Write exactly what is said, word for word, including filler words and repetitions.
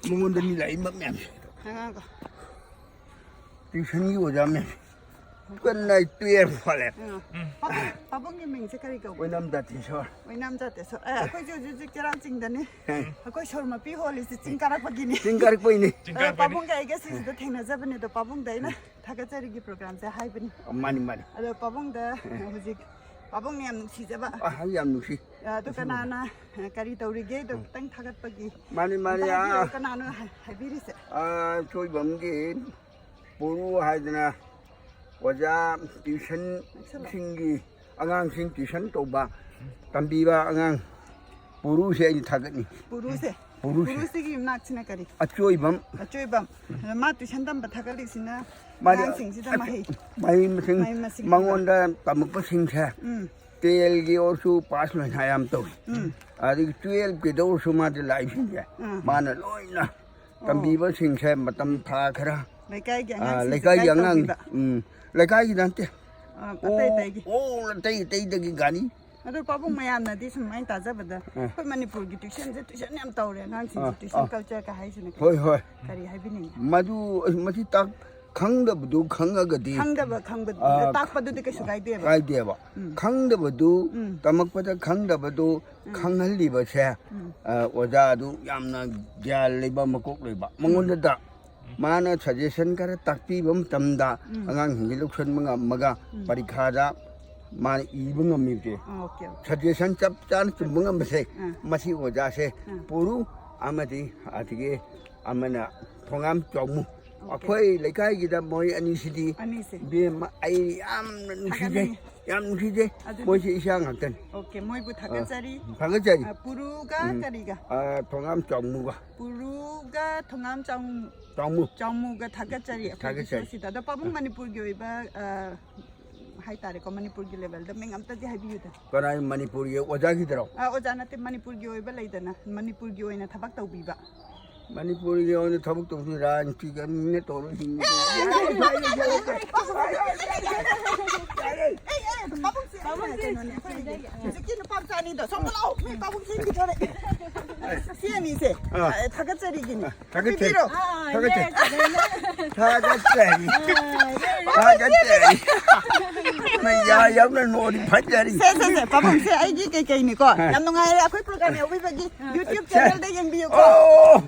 ꯃꯉꯣꯟꯗ ꯃꯤ ꯂꯥꯛꯏ ꯃꯌꯥꯝꯁꯦ꯫ ꯑꯉꯥꯡꯗꯣ꯫ ꯇ꯭ꯌꯨꯁꯟꯒꯤ ꯑꯣꯖꯥ ꯃꯌꯥꯝ꯫ ꯀꯟꯅ ꯇꯨꯌꯦꯜꯐ ꯐꯥꯠꯂꯦ꯫ ꯄꯥꯕꯨꯡ-, ꯄꯥꯕꯨꯡꯒꯤ ꯃꯤꯡꯁꯦ ꯀꯔꯤ ꯀꯧꯕ? ꯑꯣꯏꯅꯥꯝ ꯖꯥꯇꯦꯁꯣꯔ꯫ ꯑꯣꯏꯅꯥꯝ ꯖꯥꯇꯦꯁꯣꯔ꯫ ꯑꯦ, ꯑꯩꯈꯣꯏꯁꯨ ꯍꯧꯖꯤꯛ ꯍꯧꯖꯤꯛ ꯆꯩꯔꯥꯎ ꯆꯤꯡꯗꯅꯤ꯫ ꯑꯩꯈꯣꯏ ꯁꯣꯔ ꯃꯄꯤ ꯍꯣꯜꯂꯤꯁꯦ ꯆꯤꯡ ꯀꯥꯔꯛꯄꯒꯤꯅꯤ꯫ ꯆꯤꯡ ꯀꯥꯔꯛꯄꯩꯅꯤ꯫ ꯑꯗꯣ ꯄꯥꯕꯨꯡꯒ ꯑꯩꯒ ꯁꯤꯁꯤꯗ ꯊꯦꯡꯅꯖꯕꯅꯦ꯫ ꯑꯗꯣ ꯄꯥꯕꯨꯡꯗ ꯑꯩꯅ ꯊꯥꯒꯠꯆꯔꯤꯒꯤ ꯄ꯭ꯔꯣꯒ꯭ꯔꯥꯝꯁꯦ ꯍꯥꯏꯕꯅꯤ꯫ ꯃꯥꯅꯤ, ꯃꯥꯅꯤ꯫ ꯑꯗꯣ ꯄꯥꯕꯨꯡꯗ ꯍꯧꯖꯤꯛ ꯄꯥꯕꯨꯡꯅ ꯌꯥꯝ ꯅꯨꯡꯁꯤꯖꯕ꯫ ꯑ, ꯑꯩ ꯌꯥꯝ ꯅꯨꯡꯁꯤ꯫ ꯑꯗꯨ ꯀꯅꯥꯅ ꯀꯔꯤ ꯇꯧꯔꯤꯒꯦꯗꯣ ꯈꯤꯇꯪ ꯊꯥꯒꯠꯄꯒꯤ ꯃꯥꯅꯤ, ꯃꯥꯅꯤ, ꯑꯝꯇ ꯍꯥꯏꯕꯤꯌꯨ, ꯑꯥ꯫ ꯀꯅꯥꯅꯣ ꯍꯥꯏ-, ꯍꯥꯏꯕꯤꯔꯤꯁꯦ? ꯑ, ꯆꯣꯏꯕꯝꯒꯤ ꯄꯨꯔꯨ ꯍꯥꯏꯗꯅ ꯑꯣꯖꯥ ꯇ꯭ꯌꯨꯁꯟꯁꯤꯡꯒꯤ ꯑꯉꯥꯡꯁꯤꯡ ꯇ꯭ꯌꯨꯁꯟ ꯇꯧꯕ, ꯇꯝꯕꯤꯕ ꯑꯉꯥꯡ ꯄꯨꯔꯨꯁꯦ ꯑꯩꯅ ꯊꯥꯒꯠꯅꯤ꯫ ꯄꯨꯔꯨꯁꯦ? ꯄꯨꯔꯨꯁꯦ꯫ ꯄꯨꯔꯨꯁꯤꯒꯤ ꯃꯅꯥꯛꯁꯤꯅ ꯀꯔꯤ? ꯑꯆꯣꯏꯕꯝ꯫ ꯑꯆꯣꯏꯕꯝ꯫ ꯑꯗ ꯃꯥ ꯇ꯭ꯌꯨꯁꯟ ꯇꯝꯕ ꯊꯥꯒꯠꯂꯤꯁꯤꯅ ꯃꯥꯗꯤ ꯑꯉꯥꯡꯁꯤꯡꯁꯤꯗ ꯃꯍꯩ ꯃꯍꯩ ꯃꯁꯤꯡ ꯃꯍꯩ ꯃꯁꯤꯡ ꯃꯉꯣꯟꯗ ꯇꯝꯃꯛꯄꯁꯤꯡꯁꯦ ꯎꯝ꯫ ꯇꯦꯟꯒꯤ ꯑꯣꯏꯔꯁꯨ ꯄꯥꯁ ꯂꯣꯏꯅ ꯌꯥꯝ ꯇꯧꯏ꯫ ꯑꯗꯒꯤ ꯇꯨꯌꯦꯜꯐꯀꯤꯗ ꯑꯣꯏꯔꯁꯨ ꯃꯥꯗꯤ ꯂꯥꯛꯏꯁꯤꯡꯁꯦ ꯎꯝ꯫ ꯃꯥꯅ ꯂꯣꯏꯅ ꯇꯝꯕꯤꯕꯁꯤꯡꯁꯦ ꯃꯇꯝ ꯊꯥ ꯈꯔ, ꯂꯩꯀꯥꯏꯒꯤ ꯑ, ꯑꯉꯥꯡꯁꯤꯡꯁꯦ ꯂꯩꯀꯥꯏꯒꯤ guide ꯑꯉꯥꯡ, ꯇꯧꯕꯤꯕ꯫ ꯎꯝ, ꯂꯩꯀꯥꯏꯒꯤꯗ ꯅꯠꯇꯦ꯫ ꯑ, ꯑꯇꯩ ꯑꯇꯩꯒꯤ꯫ ꯑꯣ, ꯑꯇꯩ ꯑꯇꯩꯗꯒꯤ ꯒꯥꯔꯤ꯫ ꯑꯗꯣ ꯄꯥꯕꯨꯡ, ꯃꯌꯥꯝꯅꯗꯤ ꯁꯨꯃꯥꯏꯅ ꯇꯥꯖꯕꯗ ꯑ꯫ ꯑꯩꯈꯣꯏ ꯃꯅꯤꯄꯨꯔꯒꯤ ꯇ꯭ꯌꯨꯁꯟꯁꯦ ꯇ꯭ꯌꯨꯁꯟ ꯌꯥꯝ ꯇꯧꯔꯦ ꯑꯉꯥꯡꯁꯤꯡꯁꯦ, ꯑ, ꯇ꯭ꯌꯨꯁꯟ ꯑ꯫ ꯀꯜꯆꯔꯒ ꯍꯥꯏꯁꯤꯅ ꯀꯔꯤ? ꯍꯣꯏ, ꯍꯣꯏ꯫ ꯀꯔꯤ ꯍꯥꯏꯕꯤꯅꯤꯡꯉꯤ? ꯃꯗꯨ, ꯃꯁꯤ ꯇꯥꯛ-, ꯈꯪꯗꯕꯗꯨ ꯈꯪꯉꯒꯗꯤ, ꯈꯪꯗꯕ ꯈꯪꯕ ꯑ, ꯇꯥꯛꯄꯗꯨꯗꯤ ꯀꯩꯁꯨ ꯀꯥꯏꯗꯦꯕ꯫ ꯀꯥꯏꯗꯦꯕ꯫ ꯎꯝ꯫ ꯈꯪꯗꯕꯗꯨ ꯎꯝ꯫ ꯇꯝꯃꯛꯄꯗ ꯈꯪꯗꯕꯗꯨ ꯎꯝ꯫ ꯈꯪꯍꯜꯂꯤꯕꯁꯦ, ꯎꯝ꯫ ꯑ, ꯑꯣꯖꯥꯗꯨ ꯌꯥꯝꯅ ꯒ꯭ꯌꯥꯟ ꯂꯩꯕ, ꯃꯀꯣꯛ ꯂꯩꯕ꯫ ꯃꯉꯣꯟꯗ ꯃꯥꯅ ꯁꯖꯦꯁꯟ ꯈꯔ ꯇꯥꯛꯄꯤꯕ ꯃꯇꯝꯗ ꯎꯝ꯫ ꯑꯉꯥꯡꯁꯤꯡꯁꯤ ꯂꯧꯁꯤꯟꯕ ꯉꯝꯃꯒ ꯎꯝ꯫ ꯄꯔꯤꯈꯥꯗ ꯃꯥꯅ ꯏꯕ ꯉꯝꯃꯤꯕꯁꯦ꯫ Okay, okay. ꯁꯖꯦꯁꯟ ꯆꯞ ꯆꯥꯅ ꯆꯨꯝꯕ ꯉꯝꯕꯁꯦ ꯑꯥ꯫ ꯃꯁꯤ ꯑꯣꯖꯥꯁꯦ ꯑꯥ꯫ ꯄꯨꯔꯨ ꯑꯃꯗꯤ ꯑꯗꯒꯤ ꯑꯃꯅ ꯊꯣꯉꯥꯝ ꯆꯥꯎꯃꯨ꯫ ꯑꯣꯀꯦ꯫ ꯑꯩꯈꯣꯏ ꯂꯩꯀꯥꯏꯒꯤꯗ ꯃꯣꯏ ꯑꯅꯤꯁꯤꯗꯤ ꯑꯅꯤꯁꯦ꯫ ꯏꯕꯦꯝꯃ ꯑꯩ ꯌꯥꯝꯅ ꯅꯨꯡꯁꯤꯖꯩ꯫ ꯊꯥꯒꯠꯅꯤꯡꯉꯤ꯫ ꯌꯥꯝ ꯅꯨꯡꯁꯤꯖꯩ꯫ ꯑꯗꯨꯗꯤ ꯃꯣꯏꯁꯦ ꯏꯆꯥ ꯉꯥꯛꯇꯅꯤ꯫ ꯑꯣꯀꯦ, ꯃꯣꯏꯕꯨ ꯑ, ꯊꯥꯒꯠꯆꯔꯤ꯫ ꯊꯥꯒꯠꯆꯔꯤ꯫ ꯑ, ꯄꯨꯔꯨꯒ ꯎꯝ꯫ ꯀꯔꯤꯒ? ꯑ, ꯊꯣꯉꯥꯝ ꯆꯥꯎꯃꯨꯒ꯫ ꯄꯨꯔꯨꯒ ꯊꯣꯉꯥꯝ ꯆꯥꯎ-, ꯆꯥꯎꯃꯨ꯫ ꯆꯥꯎꯃꯨꯒ ꯊꯥꯒꯠꯆꯔꯤ ꯑꯩꯈꯣꯏꯒꯤ ꯊꯥꯒꯠꯆꯔꯤ꯫ ꯁꯣꯁꯤꯗ꯫ ꯑꯗꯣ ꯄꯥꯕꯨꯡ, ꯃꯅꯤꯄꯨꯔꯒꯤ ꯑꯣꯏꯕ, ꯑ, ꯍꯥꯏꯇꯥꯔꯦꯀꯣ, ꯃꯅꯤꯄꯨꯔꯒꯤ ꯂꯦꯚꯦꯜꯗ ꯃꯤꯡ ꯑꯝꯇꯗꯤ ꯍꯥꯏꯕꯤꯌꯨꯗ꯫ ꯀꯅꯥꯏ ꯃꯅꯤꯄꯨꯔꯒꯤ ꯑꯣꯖꯥꯒꯤꯗꯔꯣ? ꯑ, ꯑꯣꯖꯥ ꯅꯠꯇꯦ, ꯃꯅꯤꯄꯨꯔꯒꯤ ꯑꯣꯏꯕ ꯂꯩꯗꯅ, ꯃꯅꯤꯄꯨꯔꯒꯤ ꯑꯣꯏꯅ ꯊꯕꯛ ꯇꯧꯕꯤꯕ꯫ ꯃꯅꯤꯄꯨꯔꯒꯤ ꯑꯣꯏꯅ ꯊꯕꯛ ꯇꯧꯕꯁꯤ ꯔꯥꯖꯅꯤꯇꯤꯒ ꯃꯤꯅ ꯇꯧꯔꯣꯏꯁꯤꯡ꯫ ꯄꯥꯕꯨꯡꯁꯦ ꯀꯩꯅꯣꯅꯦ, ꯑꯩꯈꯣꯏꯒꯤ ꯍꯧꯖꯤꯛꯀꯤ ꯅꯨꯄꯥ ꯃꯆꯥ ꯑꯅꯤꯗꯣ ꯁꯣꯝꯗ ꯂꯥꯛꯑꯣ꯫ ꯃꯤ ꯄꯥꯕꯨꯡ ꯆꯦꯟꯈꯤꯗꯣꯔꯦ꯫ ꯁꯤ ꯑꯅꯤꯁꯦ ꯑꯥ꯫ ꯊꯥꯒꯠꯆꯔꯤꯒꯤꯅꯤ꯫ ꯊꯥꯒꯠꯆꯔꯤ꯫ ꯄꯤꯕꯤꯔꯣ꯫ ꯊꯥꯒꯠꯆꯔꯤ꯫ ꯊꯥꯒꯠꯆꯔꯤ꯫ ꯊꯥꯒꯠꯆꯔꯤ꯫ ꯅꯪ ꯌꯥ ꯌꯥꯝꯅ ꯅꯣꯔꯤ ꯐꯠꯖꯔꯤ꯫ ꯁꯦ ꯁꯦ ꯁꯦ, ꯄꯥꯕꯨꯡꯁꯦ ꯑꯩꯒꯤ ꯀꯩꯀꯩꯅꯤꯀꯣ꯫ ꯌꯥꯝ ꯅꯨꯡꯉꯥꯏꯔꯦ ꯑꯩꯈꯣꯏ ꯄ꯭ꯔꯣꯒ꯭ꯔꯥꯝ ꯌꯥꯎꯕꯤꯕꯒꯤ꯫ ꯌꯨꯇ꯭ꯌꯨꯕ ꯆꯦꯅꯦꯜꯗ ꯌꯦꯡꯕꯤꯌꯨꯀꯣ꯫ ꯑꯣ꯫